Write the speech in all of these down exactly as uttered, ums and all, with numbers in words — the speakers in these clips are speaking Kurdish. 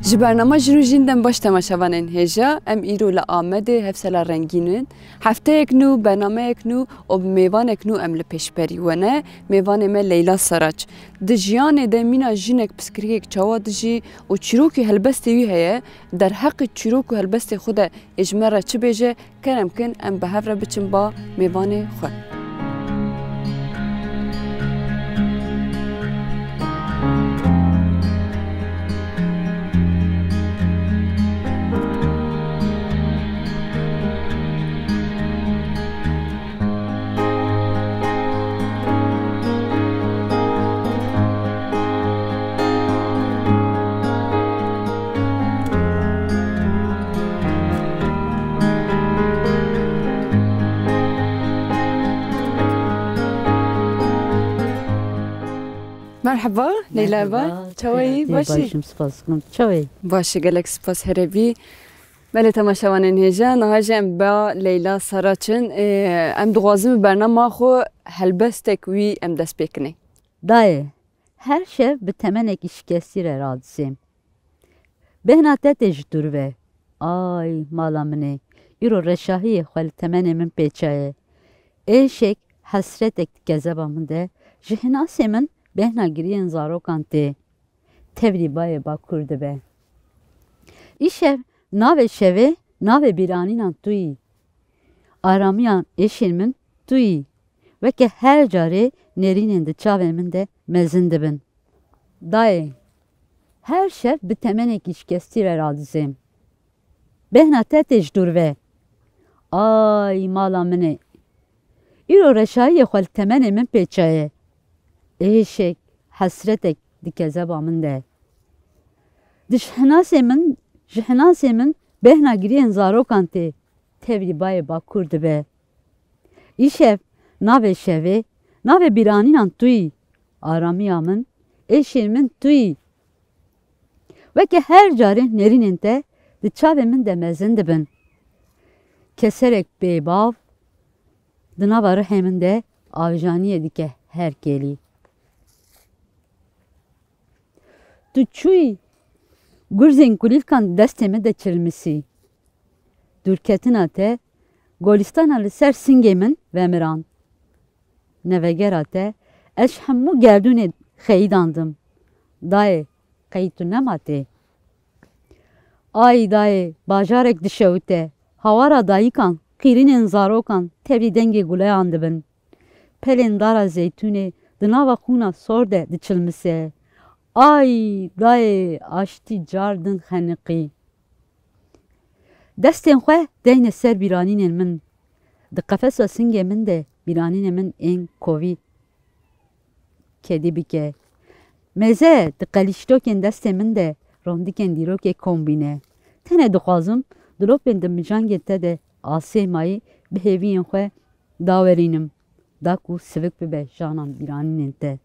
Ji bernama Jin û Jîn dem baş temaşevanên hêja, em îro li Amedê hevsela rengîn in. Hefteyek nû, bernameyek nû û bi mêvanek nû em li pêşberî we ne. Mêvanê me Leyla Saraç. Di jiyanê de mîna jinek piskiriyek çawa dijî û çîrokî helbestê wî heye, derheqê çîrok û helbestê xwe de ê ji me re çi bêje, kerem kin em bi hev re biçin ba mêvanê xwe. Merheba, Leyla Eva. Merheba. Çawayî, Ê, başî? Başim, spas dikim. Çawayî? Başî, gelek spas, here bî. Belê temaşevanên hêja, niha jî em ba Leyla Saraç in. Ê, em dixwazin bi bernama xwe helbestek wî em dest pê kinê. Dayê, her şev bi temenekî şikestî re radizêm. Bêhna te tê ji dûr ve. Ay, mala min ê. Îro reşahiyê xwe li temenê min pêçaye. Êşek, hesretek di kezeba min de, ji hinasê min bêhna giriyên zarokan tê. Tevlî bayê bakur dibe. Îşev navê şevê, navê bîranînan tu yî. Aramiya êşên min tu yî. Weke her carê nêrînên di çavên min de mezin dibin. Dayê, her şev bi temenekî şikestî re radizêm. Bêhna te tê ji dûr ve. Ay, mala min ê. Îro reşayiyê xwe li temenê min pêçaye. Êşek, hesretek di kezeba min de. Di ji hinasê min, ji hinasê min bêhna giriyên zarokan tê. Tevlî bayê bakur dibe. Îşev, navê şevê, navê bîranînan tu yî. Aramiya min, êşên min tu yî. Weke her carê nêrînên te di çavê min de mezin dibin. Keserek bêbav di nava rihê min de avijaniyê dike her kêlî. Tu çûyî, gurzên kulîlkan destê min de çilmisî. Dûrketina te golîstana li ser singê min vemirand. Nevegera te, ez ji hemû gerdûnê xeyidandim. Dayê, qey tu nema tê? Ay dayê, bajarek dişewite, hawara dayikan, qîrînên zarokan tevlî dengê guleyan dibin. Pelên dara zeytûnê di nava xûna sor de diçilmise. Ay dayê, aştî cardin xeniqî. Destên xwe deyne ser bîranînên min. Di qefesa singê min de bîranînên min ên kovî kedî bike. Mêze di qelîştokên destê min de rondikên dîrokê kom bîne. Tenê dixwazim dilopên di mijangê te de asê mayî bi hêviyên xwe dawerînim, da ku sivik bibe janan bîranînên te.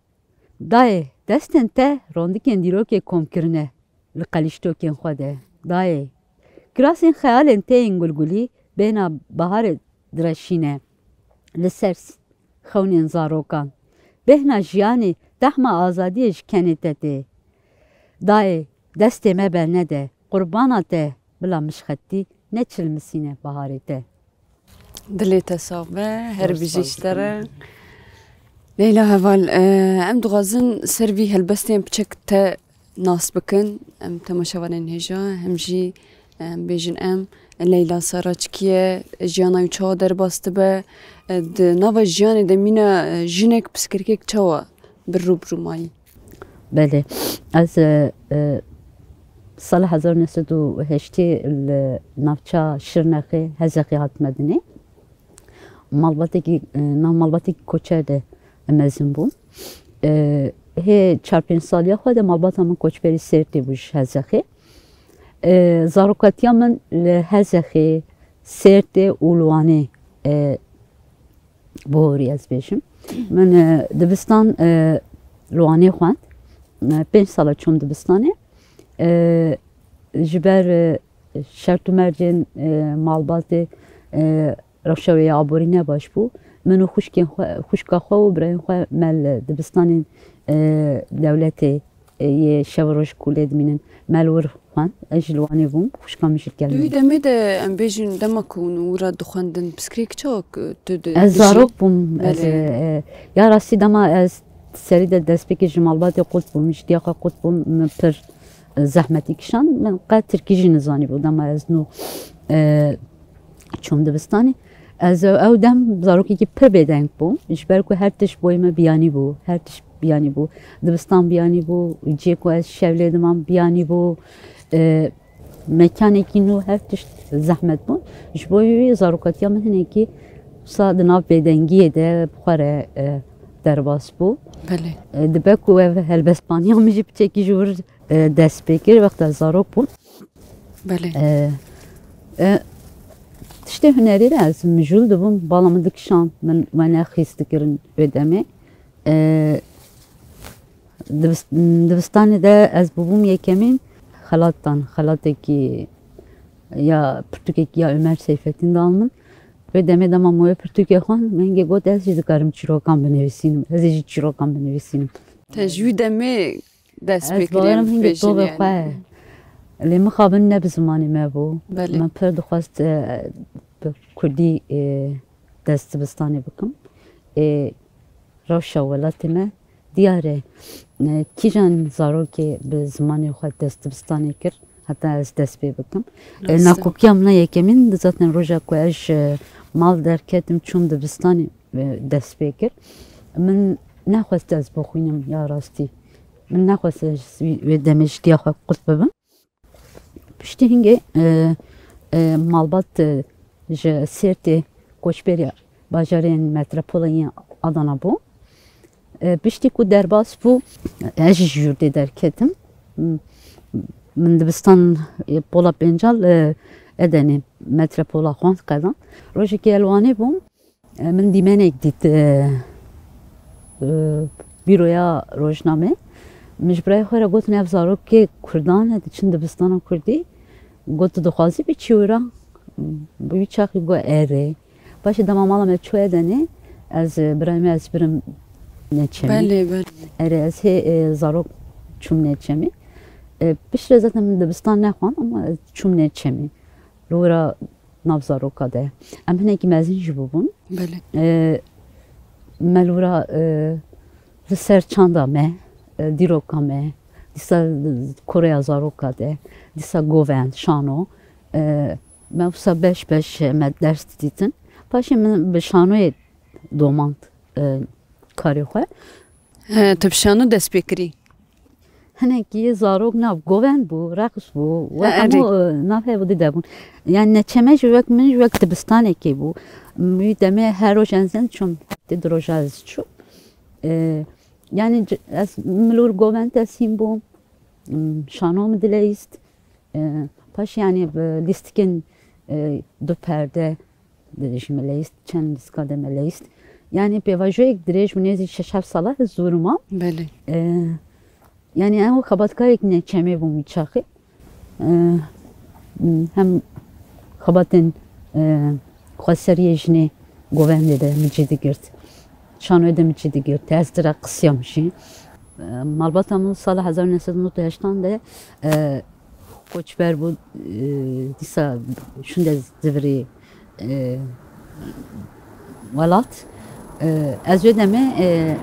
Dayê, destên te rondikên dîrokê kom kirine li qelîştokên xwe de. Dayê, kirasên xeyalên te yên gulgulî bêhna baharê direşîne li ser s-, xewnên zarokan. Bêhna jiyanê, tehma azadiyê ji kenê te tê. Dayê, destê me bernede, qurbana te, bila mişxetî neçilmisîne baharê te. Dilê te sax be, her bijî ji te re. Leyla Heval, e, em dixwazin ser vî helbestê em piçek te nas bikin. Em temaşevanên hêja, hem jî, e, em bêjin em, Leyla Saraç kî ye, jiyana wî çawa derbas dibe, e, di nava jiyanê de mîna, e, jinek piskirkek çawa bi rû bi rû mayî? Belê. Ez, e, e, sala hezar û neh sed û heştê li navça Şirnexê, Hezexê hatime dinê. Malbatekî, e, nav malbatekî koçer de mezin bûm. E, hê çar pênc saliya xwe de malbata min koçberî Sêrtê bû ji Hezexê. E, zarokatiya min li Hezexê, Sêrtê û li Wanê, e, borî, ez bêjim. Min, e, dibistan, e, li Wanê xwend. E, pênc sala çûm dibistanê. E, ji ber, e, şert û mercên, e, malbatê, e, rewşa wê ya aborî ne baş bû. Min û xwişkên xwe, xwişka xwe û birayên xwe me li dibistanên, e, dewletê e, yê şev û roj ku lê dimînin. Me li wir xwend, ez ji li Wanê bûm, xwişka min jî li gel Di wî min. Demê de em bêjin dema ku hûn wira dixwendin, piskirêk çawa ku tu di-, Ez dijî? Zarok bûm, ez, Belê. e, ya rastî dema ez serî de destpêkê ji malbatê qut bûm, ji diya xwe qut bûm, min pir, e, zehmetî kişand, min qet tirkî jî nizanîbû, dema ez nû, e, çûm dibistanê. Ez ew, ew dem zarokekî pir bêdeng bûm, ji ber ku her tişt boyê me biyanî bû, her tişt biyanî bû, dibistan biyanî bû, cihê ku ez şev lê dimam biyanî bû, e, mekanekî nû, her tişt zehmet bûn. Ji bo wî zarokatiya min hinekî wisa di nav bêdengiyê de bi xwe re, e, derbas bû. Belê. E, dibe ku ev helbestpaniya min jî piçekî ji wir, e, dest pê kir, wexta zarok bûm. Belê. E, e, tiştê hunerî re ez mijûl dibûm, bala min dikişand, min wene xîz dikirin wê demê. E, dibis-, dibistanê de ez bûbûm yekemîn xelatdan, xelatekî ya pirtûkekî ya Ömer Seyfettin dan min. Wê demê dema min wê pirtûkê xwend, min hingê got, ez jî dikarim çîrokan binivîsînim, ez ê jî çîrokan binivîsînim. Te ji wî demê dest pê Ez kiriye bawerim hingê bêjin tovê yani. Xwe. Lê mixabin ne bi zimanê me bû. Belê. Min pir dixwest, e, bi kurdî, e, dest dibistanê bikim. Ê, rewşa welatê me diyar e. E, kîjan zarokê bi zimanê xwe dest dibistanê kir, heta ez dest pê bikim. E, Rast e. Nakokiya min a yekemîn, zaten roja ku ez ji mal derketim, çûm dibistanê, e, dest pê kir. Min nexwest ez bixwînim ya rastî. Min nexwest ez wê demê ji diya xwe qut bibim. Piştî hingê, e, e, malbat, e, ji Sêrtê koçberî bajarên metropola yên Adana bû. E, piştî ku derbas bû, ez jî ji yurdê derketim. M-, Min dibistan, e, Pola Pêncal, e, Edenê metropola xwend qedan. Rojekê ez li Wanê bûm. E, min dîmenek dît, e, e, bîroya rojnamê. Min ji birayê xwe re gotin, ev zarokê kurdan e, diçin dibistana kurdî. Got, tu dixwazî biçî wira? Bi wî çaxî got, erê. Paşê dema mala me çû Edenê, ez, e, birayê me ez birim Neçemê. Belê, belê. Erê, ez hê, e, zarok çûm Neçemê. E, piştre zaten min dibistan nexwand ama ez çûm Neçemê. Li wira nav zaroka de. Em hinekî mezin jî bûbûn. Belê. E, me li wira, e, li ser çanda me, e, dîroka me, dîsa koreya zaroka de, dîsa govend, şano, e, me wisa beş beş me ders didîtin. Paşê min bi şanoyê domand, e, karê xwe. He, tu bi şano dest pê kirî? Hinekî zarok nav govend bû, reqs bû, we Ha, hemû, e, nav hevdî de bûn. Yani Neçeme jî wek min jî wek dibistanekê bû. Wî demê her roj ez çûm, tê du roja ez çûm. E, yani c-, ez milûr govend ez hîn bûm. M, şano min dileyîst. E, paş yani bi lîstikên, e, du perde de jî me leyîst, çend lîstika de me leyîst. Yani pêvajoyek dirêj bû, nêzî şeş heft sala ez zûrima. Belê. E, yani ew xebatkarek Neçemê bûm wî çaxê. E, hem xebatên, e, xweseriyê jinê govendê de min cî digirt. Şanoyê de min cî digirt. Ez direqisiyam jî. E, malbata min sala hezar û neh sed û nod û heştan de, e, koçber bû, e, dîsa şûnde zivirî, e, welat. E, ez wê demê, e,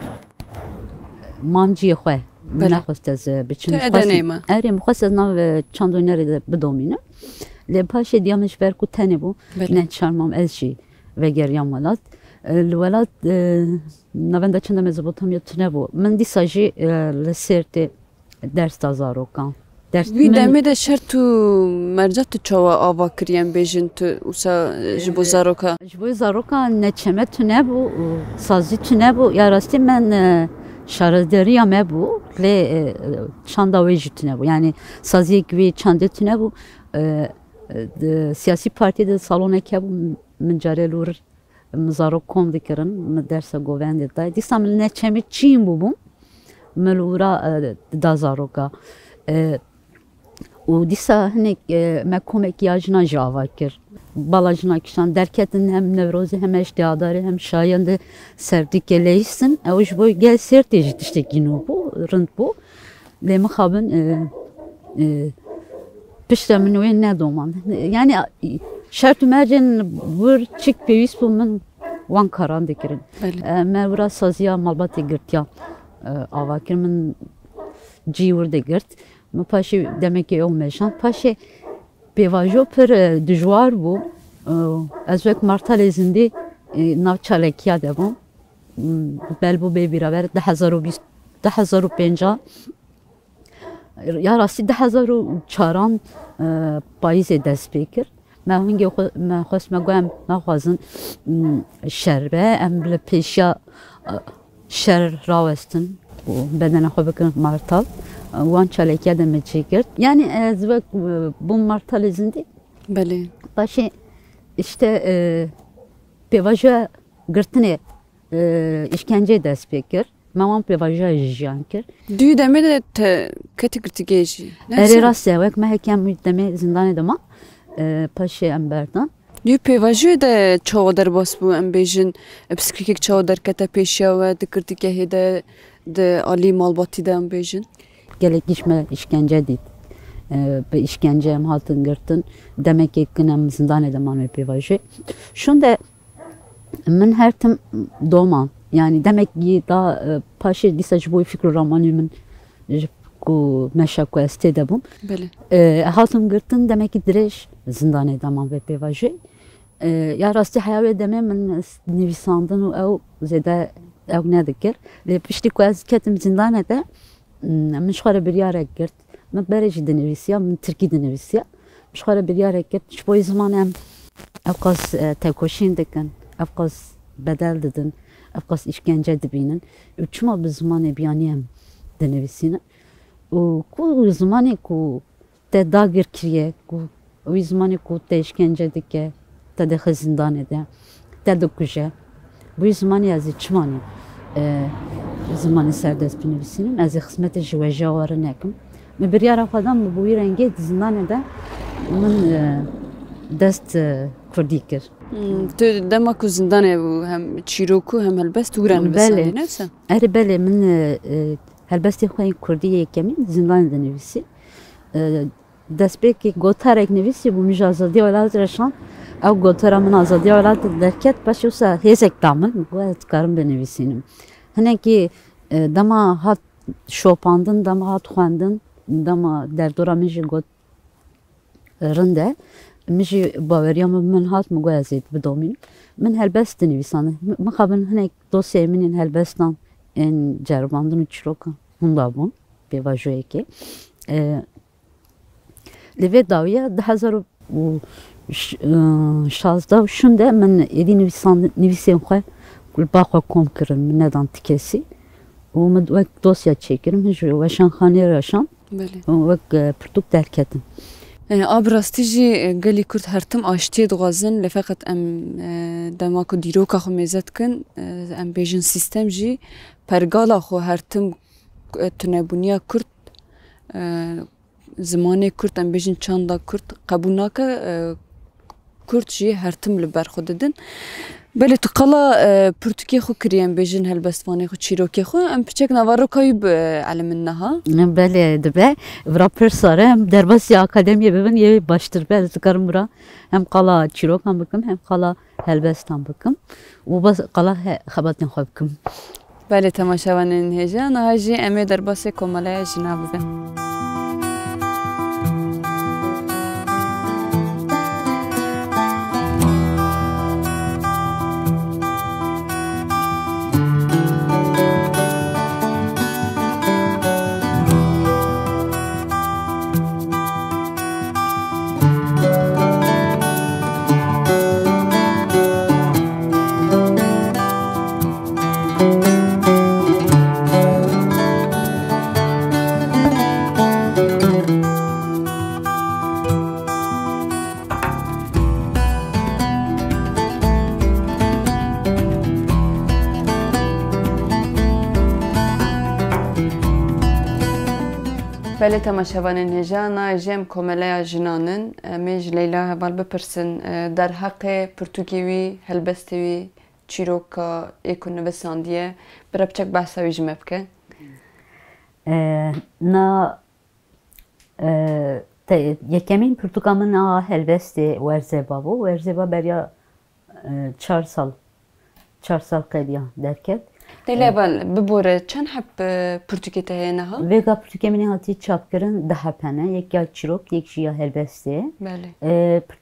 mam ciyê xwe. Belê. Nexwest ez, e, biçim. Tu Edenê me. Erê, min xwest ez nav, e, çand û nerê de bidomînim. Lê paşê diya min ji ber ku tenê bû, Belê. Ne çar mam ez jî vegeriyam welat. E, li welat, e, navenda çanda Mezopotamya tune bû. Min dîsa jî, e, li Sêrtê ders da zarokan. Ders Wî min demê de şert û merca tu çawa ava kiriye em bêjin tu wisa, e, ji bo zaroka? Ji bo zaroka neçeme tune bû û sazî tune bû. Ya rastî min, e, şarezderiya me bû. Lê, e, çanda wê jî tune bû. Yani saziyek wê çandê tune bû. E, e, di siyasî partiyê de saloneke bû, min carê lûr min zarok kom dikirin, min dersa govendê day. Dîsa min neçemî çîn bûbûm. Min li ûra, e, da zaroka. E, û dîsa hinek, e, me komekî ya jina jî ava kir. Bala jina kişan derketin hem Newrozê hem Eştê Adarê hem Şayan de serdî keleyîstin. Ew ji bo gel Sêrtê jî tiştekî nû bû, rind bû. Lê mixabin, e, e, piştre min wê nedoman. Yani, şert û mercên wir çik pêwîst bû min wan karan dikirin. Belê. E, me wira saziya malbatê girtiya, e, ava kir. Min cî wir de girt. Min paşê demekê ew meşand. Paşê pêvajo pir, e, dijwar bû. E, ez wek martalê zindî, e, nav çalekiya de bûm. Hmm, bel bû bê bîraber du hezar û bîst, du hezar û pêncî. Ya rastî du hezar û çaran, e, payîzê dest pê kir. Me hingê xwe, me xwest me got em naxwazin, mm, şer be, em li pêşiya, e, şer rawestin û bedena xwe bikin martal. E, wan çalekiya de me çêkir. Yani ez wek, e, bûm martalê zindî. Belê. Paşê işte, e, pêvajoya girtinê, e, îşkenceyê dest pê kir. Me wan pêvajoya jî jiyan kir. Dû demê de te ketî girtîgehê jî, ne Erê wisa? Rast e, wek me heke em wî demê zindanê de ma, e, paşê em berdan. Dû pêvajoyê de çawa derbas bû, em bêjin, pirsgirêkek çawa derkete pêşiya we di girtîgehê de, di alî malbatî de em bêjin? Gelek giş me îşkence dît. E, bi îşkence em hatin girtin. Demekê kin em zindanê de man wê pêvajoyê. Şûnde Min her tim doman. Yani demek ki da, e, paşê dîsa ji bo fikr û ramanê min, ji ku meşa ku ez tê de bûm. Belê. E, hatim girtin, demek ki dirêj zindanê de man vê pêvajoyê. E, ya rastî heya wê demê min s-, nivîsandin û ew zêde ew nedikir. Lê piştî ku ez ketim zindanê de, m, min ji xwe re biryarek girt. Min berê jî dinivîsiya, min tirkî dinivîsiya. Min ji xwe re biryarek girt, ji bo zimanê em ev qas, e, tekoşîn dikin, ev qas bedel didin, ev qas îşkence dibînin. Û çima bi zimanê biyanî em dinivîsînin? Û ku zimanê ku te dagir kiriye, ku wî zimanê ku te îşkence dike, te dixe zindanê de, te dikuje. Bi wî zimanê ez ê çima nî, e, zimanê serdest binivîsînim? Ez ê xizmetê ji wejeya we re nekim. Min biryara xwe da, min bi wî rengê di zindanê de min, e, dest, e, kurdî kir. Hmm, tu dema ku zindanê bû, hem çîrok û hem helbest tu wira Belê. Nivîsandî, ne wisa? Erê belê, min, e, e, helbestê xwe yên kurdî yekemîn zindanê de nivîsî. E, Destpêkê gotarek nivîsî bû, min ji azadiya welat re şand. Ew gotara min azadiya welat derket, paşê wisa hêzek da min, min got ez dikarim binivîsînim. Hinekî, e, dema hat şopandin, dema hat xwendin, dema derdora min jî got, e, rind e. Min jî baweriya min bi min hat, min got ez ê bidomînim. Min helbest dinivîsandin. Min, mixabin hinek dosyayê min yên helbestan, ên ceribandin û çîrokan hûn da bûn, pêvajoyekê. E, Li vê dawiya du hezar û şazdeh û şûnde min êdî nivîsand-, nivîsên xwe li ba xwe kom kirin, min nedan ti kesî. Û min wek dosya çêkirin, min ji weşanxaneyê re şand Belê. Û wek, e, pirtûk derketin. E, a bi rastî jî, e, gelî Kurd her tim aştiyê dixwazin, lê feqet em, e, dema ku dîroka xwe mêze dikin, e, em bêjin sîstem jî pergala xwe her tim, e, tunebûniya Kurd, e, zimanê Kurd, em bêjin çanda Kurd qebûl nake, e, Kurd jî her tim li ber xwe didin. Belê tu qala, e, pirtûkê xwe kiriye, em bêjin helbestvanê xwe, çîrokê xwe, em piçek nava roka wî bielimin niha. Belê dibe. Vira pir sar e, em derbasî akademiyê bibin, yê baştir be, ez dikarim vira hem qala çîrokan bikim, hem qala helbestan bikim û bes qala he-, xebatên xwe bikim. Belê, temaşevanên hêja, niha jî em ê derbasê Komeleya Jina bibin. Belê, temaşevanên hêja, nayê jî em Komeleya Jinan in. Em ê ji Leyla heval bipirsin, e, derheqê pirtûkê wî, helbestê wî, çîroka ê ku nivisandiye, bi re piçek behsa wî ji me bike. E, na e, te, yekemîn pirtûka min a helbestê Werzêba bû. Werzêba beriya e, çar sal, çar sal qediya derket. Tê leba bibore çend heb e, pirtûkê te heye niha? Vêga pirtûkê min ê hatî çapkirin du heb hene. Yek ya çîrok, yek jî ya helbestê. Belê. E, pirt-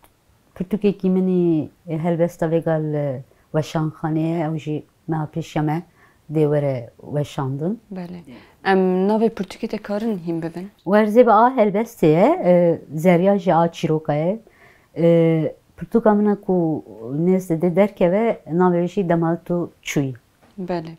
Pirtûkekî min î helbesta vêga li weşanxanê ye, ew jî meha pêşiya me dê were weşandin. Belê. Em navê pirtûkê te karin hîn bibin? Werzê bi a helbestê ye, e, zerya jî a çîroka ye. E, pirtûka min e ku nêz dide derkeve, navê wê jî Dema tu çûyî. Belê.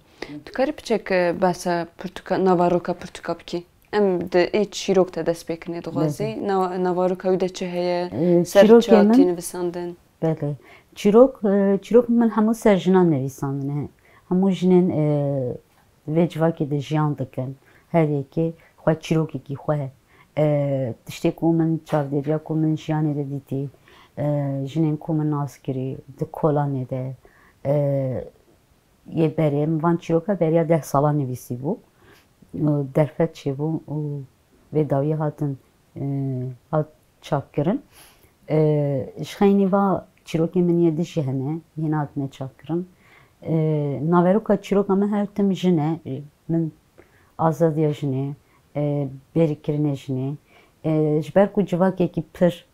Tu karî piçek e, behsa pirtûka, naveroka pirtûka bikî? Em di ê çîrok de dest pê kinê dixwazî. Belê. Na- Naveroka wî de çi heye? E, Ser çîrokê çi hatî min- nivisandin? Belê. Çîrok, e, çîrok min hemû ser jinan nivîsandine. Hemû jinên e, vê civakê de jiyan dikin. Her yekê xwe çîrokekî xwe. E, tiştê ku min çavdêriya ku min jiyanê de dîtî, e, jinên ku min nas kirî, di kolanê de, e, yê berê, min van çîroka beriya deh salan nivîsîbû. Û derfet çêbû û vê dawiyê hatin, e, hat çapkirin. E, ji xeynî va çîrokên min yê din jî hene, hîn hatine çapkirin. E, naveroka çîroka min her tim jin e. Min azadiya jinê, e, bêrîkirinê jinê, e, ji ber ku civakekî pir,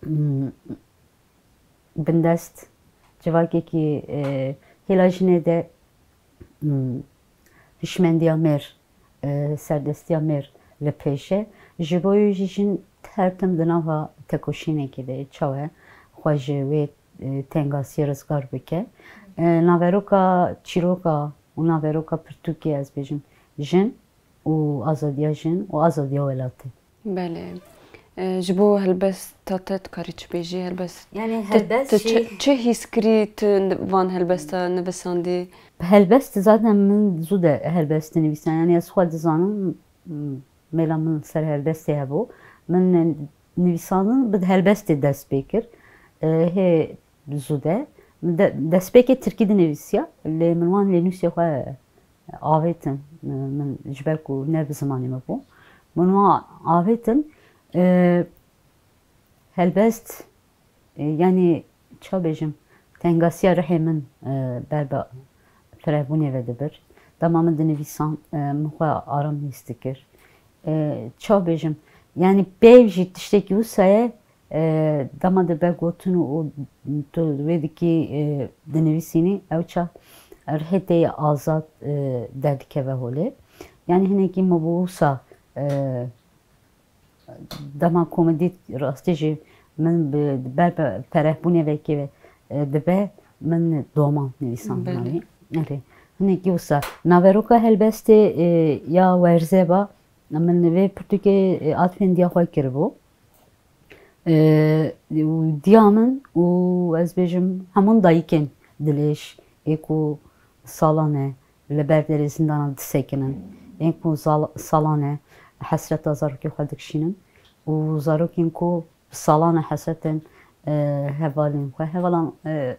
mm, bindest, civakekî, e, hêla jinê de, mm, hişmendiya mêr, e, serdestiya mêr li pêş e. Ji bo wê jî jin her tim di nava tekoşînekê de ye. Çawa xwe ji wê, e, tengasiyê rizgar bike. E, naveroka çîroka û naveroka pirtûkê ez bêjim jin û azadiya jin û azadiya welatê. Belê. E, ji bo helbesta te dikarî çi bêjî? Helbest. Yanî helbest tu çi, jî- çi hîs kirî tu van helbesta nivisandî? Helbest zaten min zû de helbest dinivîsan. Yanî ez xwe dizanim, m, mêla min ser helbestê hebû. Min nivîsandin bi helbestê dest pê kir. E, hê zû de. Min de, destpêkê tirkî dinivîsiya. Lê min wan lênûsê xwe avêtin, min ji ber ku ne bi zimanê min bû, min wan avêtin, e, helbest, e, yanî ça bêjim, tengasiya rihê min, e, ber bi firehbûnê ve dibir. Dema min dinivîsan, e, min xwe aram hîs dikir. E, ça bêjim, yanî peyv jî tiştekî wisa ye, E, dema dibe gotin û tu wê dikî, e, dinivîsînî, ew çax rihê te yê azad, e, derdikeve holê. Yanî hinekî min bû wisa, e, dema ku min dît rastî jî min bi, ber bi ferehbûnê vekê, e, dibe, min doman nivîsandin. Belê. Erê. Hinekî wisa. Naveroka helbestê, e, ya Werzeba, min vê pirtûkê, e, atfêndiya xwe kiribû. Ee, û diya min û ez bêjim hemûn dayikên dilêj ê ku salan e li ber derê zindana disekinin, ê ku zal- salan e hesreta zarokê xwe dikişînin û zarokên ku bi salan e hesretên, e, hevalên xwe, hevalan, e,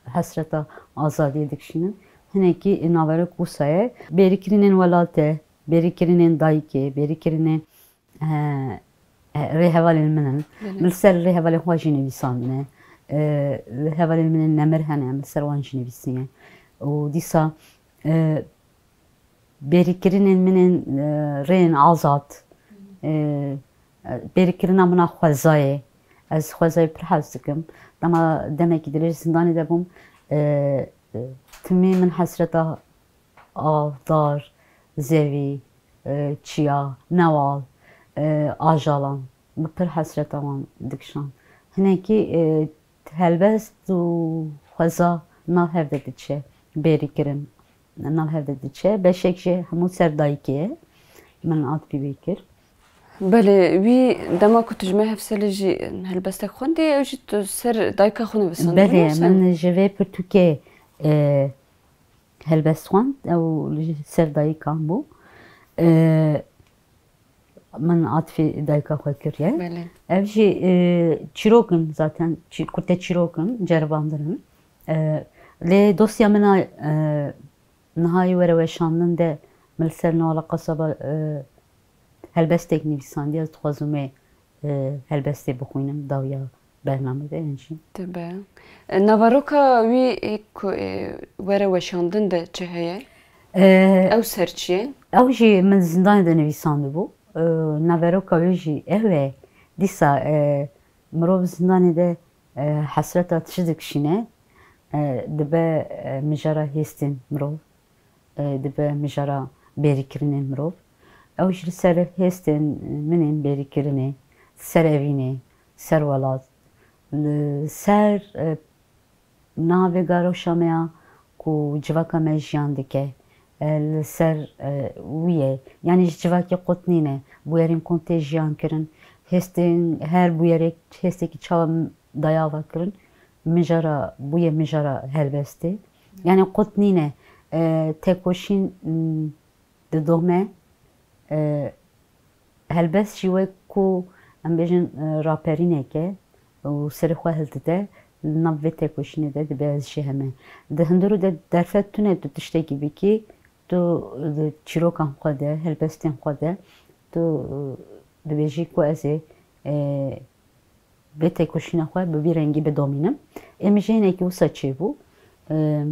hesreta azadiyê dikişînin. Hinekî naverok wisa ye. Bêrîkirinên welatê, bêrîkirinên dayikê, bêrîkirinên e, e, rêhevalên min in. Belê. Min li ser rêhevalên xwe jî nivîsandine. E, rêhevalên min ên nemir hene, min li ser wan jî nivîsîne. Û dîsa, e, bêrîkirinên min ên, e, rêyên azad, e, e, bêrîkirina min a xwezayê. Ez xwezayê pir hez dikim. Dema demekî dilê ji zindanê de bûm, e, e, timî min hesreta av, dar, zevî, e, çiya, newal, e, ajalan, bi pir hesreta wan dikişand. Hinekî, e, helbest û xweza nav hev de diçe, bêrîkirin nav hev de diçe. Beşek jî hemû ser dayikê ye. Min atfî wê kir. Belê, wî dema ku tu ji me hevselê jî helbestek xwendî, ew jî tu ser dayika xwe nivisandibû, Belê, wisa? Min ji vê pirtûkê, e, helbest xwend, ew li ser dayikan bû. E, min atfê dayika xwe kiriye. Belê. Ev jî, e, çîrok in zaten, çî-, kurte çîrok in, ceribandin in. E, lê dosya min a, e, niha yê were weşandin de Min li ser Newala Qasaba, e, helbestek nivîsandiye, ez dixwazim wê, e, helbestê bixwînim, dawiya bername de, yan jî. Dibe. E, naveroka wî ê ku, e, were weşandin de çi heye? E, Ew ser çi ye? Ew jî min zindanê de nivîsandibû. E, naveroka wê jî ew e. Dîsa, e, mirov zindanê de, e, hesreta tişt dikişîne, e, dibe, e, mijara hêstên mirov, e, dibe mijara bêrîkirinên mirov. Ew jî li ser hêstên min ên bêrîkirinê, ser evînê, ser welat, li ser, e, navê garoşa me ya ku civaka me jiyan dike, e, li ser, e, wî ye. Yanî ji civakê qut nîne. Bûyerên kom tê jiyan kirin. Hêstên, her bûyerek hêstekî çawa daye ava kirin, mijara, bûye mijara helbestê. Yanî qut nîne. E, tekoşîn, m, didome. E, helbest jî wek ku em bêjin, e, raperînek e û serê xwe hildide, li nav vê tekoşînê de dibe ez jî heme. Di hundirû de derfet tune tu tiştekî bikî, tu di çîrokan xwe de, helbestên xwe de, tu, e, dibêjî ku ez ê, e, vê tekoşîna xwe bi vî rengî bidomînim. Ê min jî hinekî wisa çêbû. E,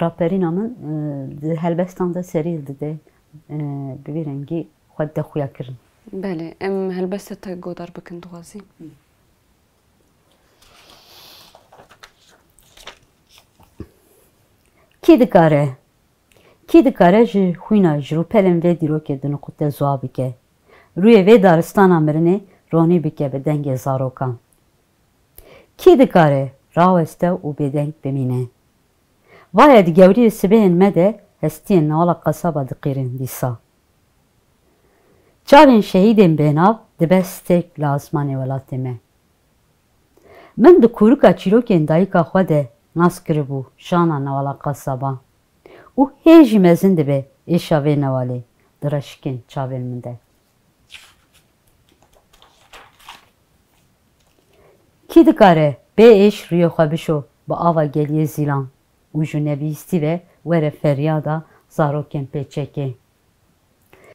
raperîna min, e, di helbestan de serî dide, e, bi vî rengî xwe dide xuya kirin. Belê, em helbesta te godar bikin dixwazî. Kî dikare Kî dikare ji xwîna ji rûpelên vê dîrokê di niqûte ziwa bike? Rûyê vê daristana mirinê ronî bike bi dengê zarokan? Kî dikare raweste û bêdeng bimîne? Vaye di gewriyê sibehên me de hestiyên Newala Qasaba diqîrin dîsa. Çavên şehîdên bênav dibe stêrk li asmanê welatê me. Min di kûrika çîrokên dayika xwe de nas kiribû jana Newala Qasaba û hê jî mezin dibe êşa vê newalê di reşikên çavên min de. Kî dikare bê êş rûyê xwe bişo bi ava geliyê Zîlan û ji nebihîstî ve were feryada zarokên pêçekê?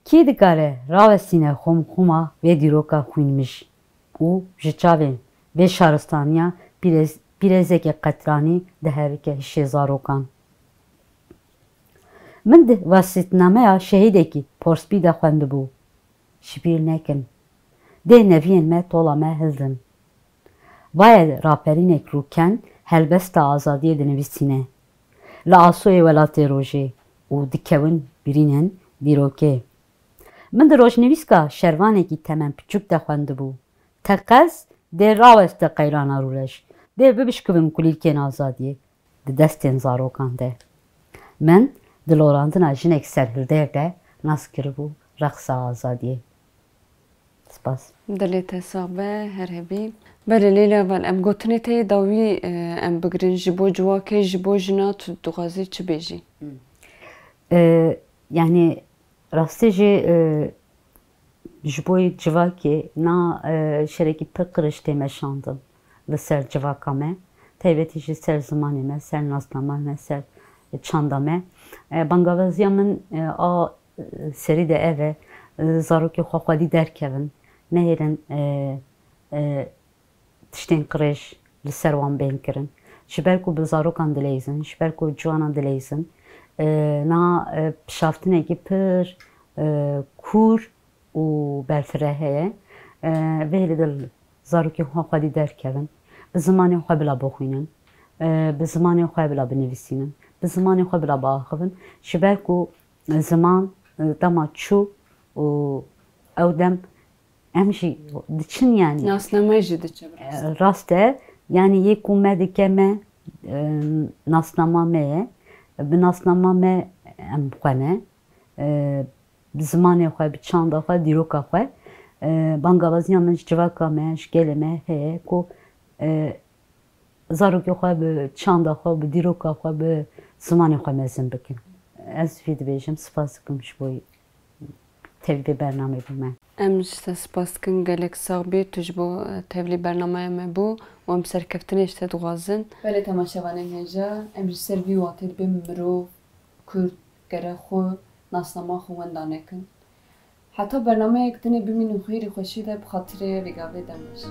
Kî dikare rawestîne xomxoma vê dîroka xwînmij û ji çavên vê şaristaniya pîrez-, pîrezekê qetranî diherike hişê zarokan? Min di wesîtnameya şehîdekî porspî de xwendibû. Ji bîr nekin. Dê neviyên me tola me hildin. Vaye raperînek rûken helbesta azadiyê dinivîsîne. Li asoyê welatê rojê û dikewin birînên dîrokê. Min di rojnivîska şervanekî temen piçûk de xwendibû. Teqez dê raweste qeyrana rûreş, dê bibişkivin kulîlkên azadiyê di destên zarokan de. Min di lorandina jinek serhilder de nas kiribû reqsa azadiyê. Spas. Dilê te sax be, her hebî. Belê Leyla, vel em gotinê te yê dawî, e, em bigirin, ji bo civakê, ji bo jina tu dixwazî çi bêjî? E, yanî rastî jî, e, ji bo civakê na, e, şerekî pir qirêj tê meşandin li ser civaka me. Taybetî jî ser zimanê me, ser nasnama me, ser çanda me. E, bangawaziya min, e, a serî de ev e, zarokê xwe xwedî derkevin, nehêlin, e, e, tiştên qirêj li ser wan bên kirin. Ji ber ku bi zarokan dileyzin, ji ber ku ciwanan dileyzin, e, niha, e, pişaftinekî pir, e, kûr û berfireh heye. E, vê hêlî de zarokên xwe xwedî derkevin, bi zimanê xwe bila bixwînin, e, bi zimanê xwe bila binivîsînin, bi zimanê xwe bila biaxivin. Ji ber ku ziman, e, dema çû û ew dem em jî diçin, yanî. Nasname jî diçe, bi rastî. E, rast e. Yanî yê ku me dike me, e, nasnama me ye. Bi nasnama me em xwe ne. E, bi zimanê xwe, bi çanda xwe, dîroka xwe. E, bangawaziya min ji civaka me, ji gelê me heye ku, e, zarokê xwe bi çanda xwe, bi dîroka xwe, bi zimanê xwe mezin bikin. Ez vî dibêjim, spas dikim ji bo tevlî vê bernameyê bo me. Em ji te spas dikin, gelek sax bî, tu ji bo, e, tevlî bernameya me bû û em serkeftinê ji te dixwazin. Belê temaşevanên hêja, em ji ser vî watê dibên mirov, kurd, gere xwe nasnama xwe wenda nekin. Heta bernameyek dinê bimînin xêrî xweşî de bi xatirê Rêgavê dem baş.